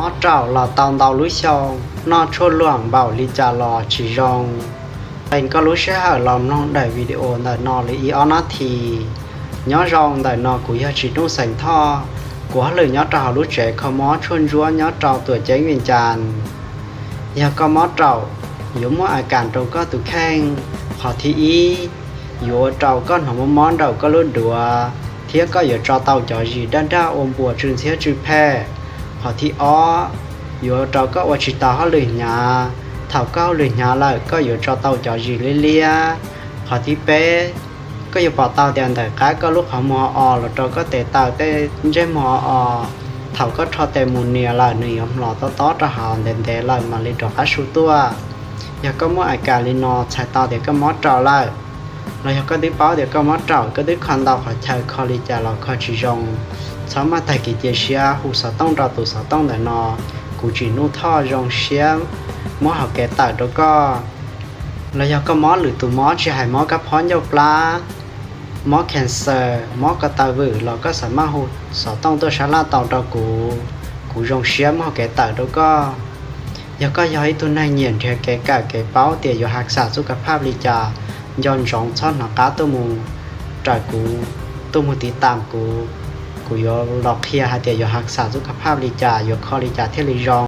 Mob raum los tau ntau lub xyoo, noj tshuaj luam npaum li cas los tsis zoo. Qee koj lub sij hawm los mloog daim video ntawm no li ib ob nab this. Nyob zoo, ntawm no kuv yog Tsis Nuj xeem Thoj, kuv hauj lwm nyob rau hauv lub tsev kho mob tshuaj ntsuab nyob rau Tuam Ceeb Vias Cas. Yog koj mob raum, yuav muaj a kas rau koj tus kheej. Qhov thib ib, yuav ua rau koj hnov mob mob nraum koj lub duav thiab koj yuav tso tau cov zis daj daj ua npuas tsw ntxhiab tsw phem. Qhov thib ob, yuav ua rau koj ua tsis tau hauj lwm hnyav. Thaum koj hauj lwm hnyav lawm koj yuav tso tau cov zis liab liab. Qhov thib peb, koj yuav pom tau tias ntawm qab koj lub qhov muag o o los rau koj tes taw tej ntsej muag o o. Thaum koj rho tes mus nias lawm nws yuav hmlos tob tob rau hauv ntev ntev lawm mam li rov qab su tuaj. Yog koj muaj a kas li no txhais tau tias koj mob raum lawm. Los yog koj twb paub tias koj mob raum, koj twb kho ntau qhov chaw kho li cas los kho tsis zoo, txhob maj tag kev cia siab, hu xov tooj rau tus xov tooj ntawm no, kuv Tsis Nuj Thoj zoo siab muab hau kev tawm rau koj. Los yog koj mob lwm tus mob tsis hais mob kab phob ncauj plab, mob cancer, mob ko taw vwm los koj xav maj hu xov tooj tuaj sab laj tau rau kuv, kuv zoo siab muab hau kev tawm rau koj. Yog koj yog ib tug neeg nyiam nrhiav kev kawm kev paub tias yuav has xam txuj ka phaj li cas, nco ntsoov txhob hnov qab tuaj mus raws kuv, tuaj mus tiv tam kuv. Kuv yuav los qhia hais tias yuav has xam txuj ka phaj li cas, yuav kho li cas thiaj li zoo.